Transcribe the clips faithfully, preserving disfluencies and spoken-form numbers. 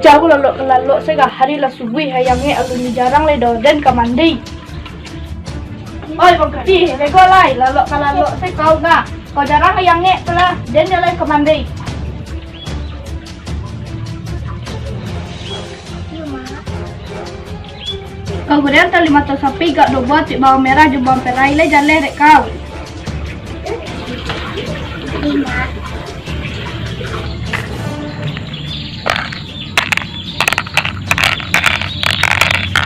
Aku lalok ka lalok se, hari lah subuih, ayang e alun jarang lai doh den ka mandi. Oi, Bang Putih, lego lai, lalok ka lalok se kau ngah. Kau jarang ayang e tu lah, den nyo lai ka mandi. Kau gudiang tali mato sapi, gak dobo, tik bawang merah jo bawang perai, lai jaleh dek kau.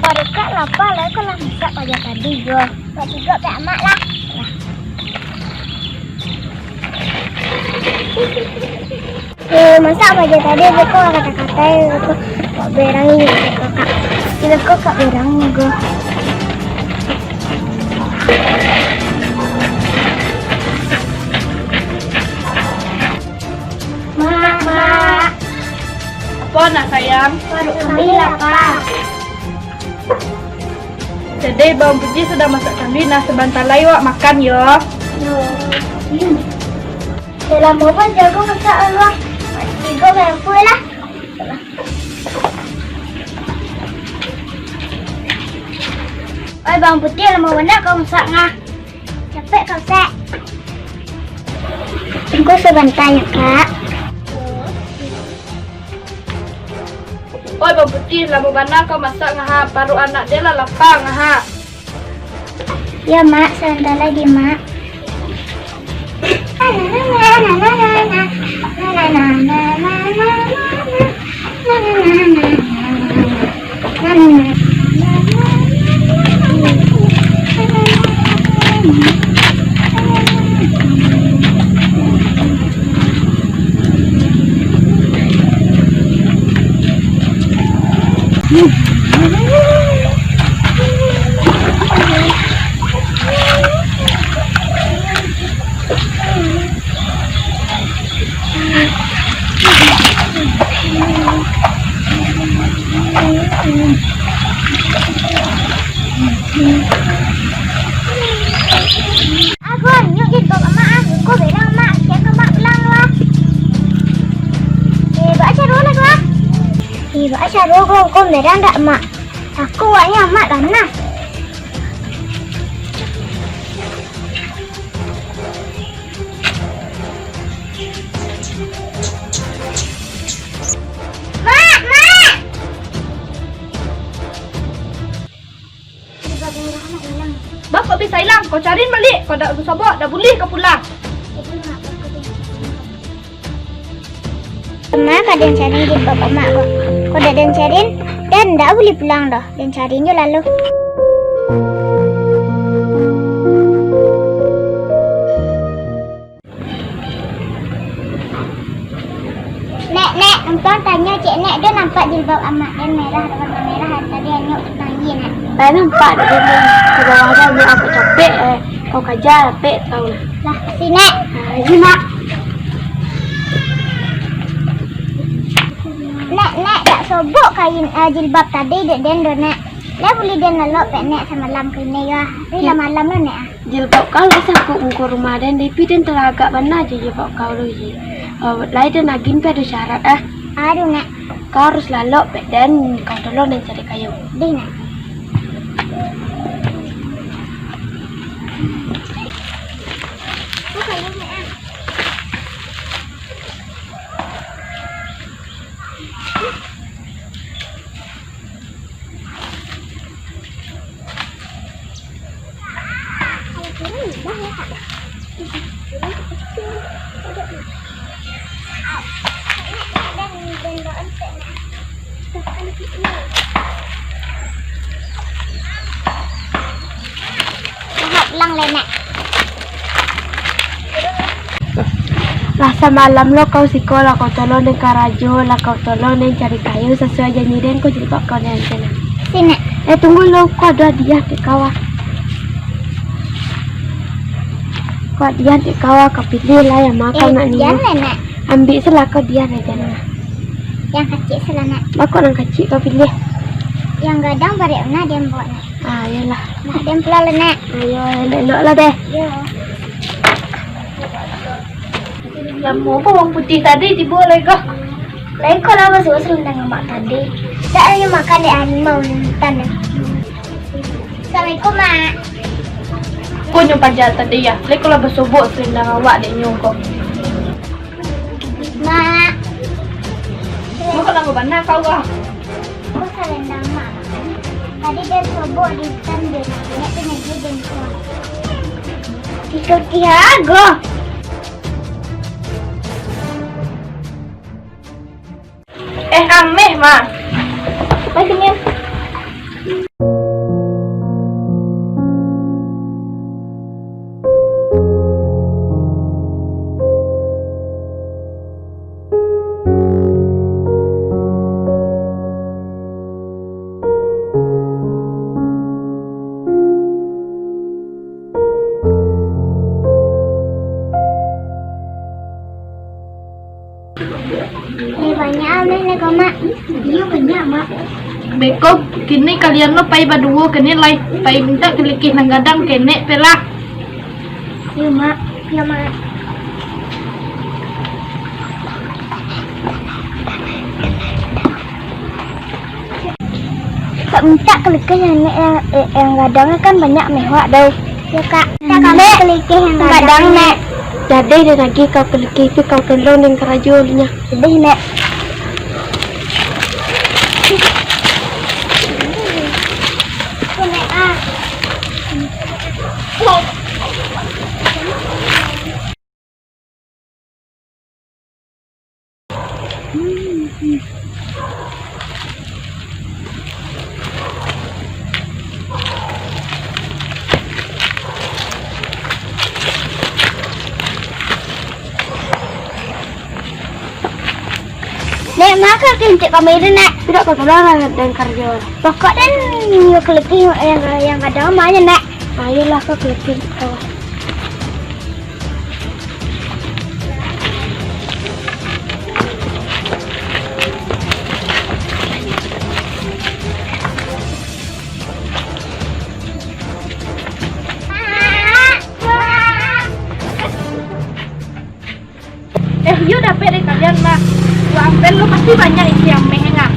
Paruik kak lapa lai, kau lah masak paja tadi jo. Buat tigo pek amak lah. Lah. Eh, masak paja tadi, beko kata-kata, beko kak berang ni, kakak. Beko kak berang ni, go. Mak, mak. Apo nak, sayang? Paruik kami lapa. Jadi, Bang Puji sudah masak kami, nah, sabanta lai wak makan, yo. Yo. Hmm. Dalam oven jago masak, Allah. Tigo mampu lah. Oi, Bang Putih, lamo bana kau masak, ngah. Capek kau, Sek. Tunggu sabanta, yo, Kak. Oi, Bang Putih, lamo bana kau masak, ngaha. Paruik anak den lah lapa, ngaha. Yo, Mak, sabanta lagi, Mak. Agon, nyuk jilbab amak ah. Ko berang amak, kian ka amak pulang lah. Eh, baa caro lah tu ah? Eh, baa caro ko, ko berang dak amak? Takut awaknyo amak tanah. Mak, Mak! Baa kok bisa ilang? Kau cariin baliak, kau dak basobok, dak buliah kau pulang. Ma ka den cariin jilbab amak ko. Kok dak den cariin, den dak buliah pulang doh. Den cariin jo lalu. Nek, Nek, Umpang tanyo cek Nek, den nampak jilbab amak den merah, warna merah, tadi anyuik nangih, Nek. Lai nampak dek den, ka bawah tu anyuik agak capek, eh, kau kaja, capek, tau lah. Lah, ka siko, Nek. Ah, iyo, Mak. Nek, Nek, dak sobok kain, eh, jilbab tadi dek den do, Nek. Lai buliah den lalok pek, Nek, samalam kini yo. Tapi lah malam lo, Nek, ah. Jilbab kau lah sangkuik muko rumah den, tapi den talagak bana jo jilbab kau tu, Ji. Eh, lai den agiah pai ado syarat, ah. Aduh, Nek. Kau harus lalok pek den, kau tolong den cari kayu. Dih, Nek. Ko kayu, Nek, ah. Lah samalam lo kau siko, lah kau tolong den karajo, lah kau tolong den cari kayu sasuai janji den, kau jilbab kau nan ante nah. Siko, Nek. Eh, tunggu lo, ko ado hadiah dek kau ah. Ko hadiah dek kau ah, kau piliah lah nan ma kau nak nio. Eh, jan lah, Nek. Ambiak se lah kau hadiah nan jan lah. Nan kacik se lah, Nek. Baa kok nan kacik kau piliah? Nan gadang barek bana den bawak, Nek. Ah, iyolah. Nah, den pulang lah, Nek. Ayo, elok-elok lah deh. Iyo. Lamo ko Bang Putih tadi tibo lai ko. Lai ko lah basuo salendang amak tadi. Dak ayo makan dek harimau intan. Assalamualaikum, Mak. Ko nyo paja tadi ya. Lai ko lah basobok salendang awak dek nyo ko. Mak. Mak, kok lamo bana kau ah? Ko salendang Mak. Tadi den sobok di intan den. Nek tu nyo den sobok. Ikuti ago. Eh, ameh, Ma. Pai sini. Lai banyak ameh lai ko, Mak. Iyo, banyak, Mak. Beko, kini kalian lo pai baduo kini lai. Pai mintak kalikih nan gadang ka Nek pelah. Iyo, Mak. Iyo, Mak. Kak mintak kalikih nan, eh, nan gadang kan banyak mewah deh. Yo, Kak. Mintak kami kalikih nan gadang, Nek. Jadi deh lagi kau kalikih tu kau tolong deng karajo nyo. Jadi, Nek. Nek, ah. Nek, mako kincik kami tu, Nek. Tidak kau tolong lah dan kerja. Pokok dan minggu kelebih yang, yang ada mah, Nek. Ayolah kau kelebih kau. Eh, iyo dapek dek kalian lah. Dua ampel lo pasti banyak isi ameh, ngah.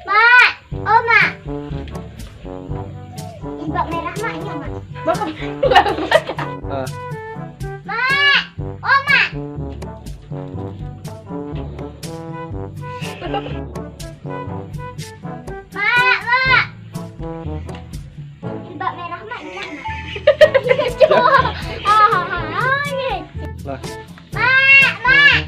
Mak, oh, Mak. Jilbab merah, Mak, inyo, Mak. Ah. Mak, oh, Mak. Mak, Mak. Jilbab merah, Mak, inyo, Mak. Ah, ah, ah, ah, ni. Lah. Mak, Mak.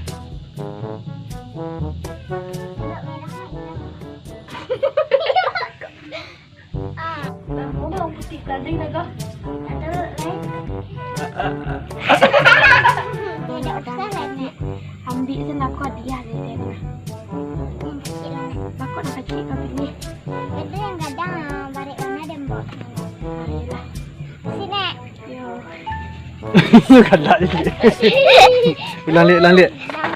Ah, lah, mau dong putih tadi dah, kah? Ada lain. Tidak usah lah, Nek. Ambil se lah, kau hadiah ni, Nek. Yang kecil lah, Nek. Bakok nak kecil kau pilih. Itu yang gadang, ah, barek warna dan bawah. Ah, iyalah. Sini, Nek. Yo. Galak je. Ulang liak, ulang liak.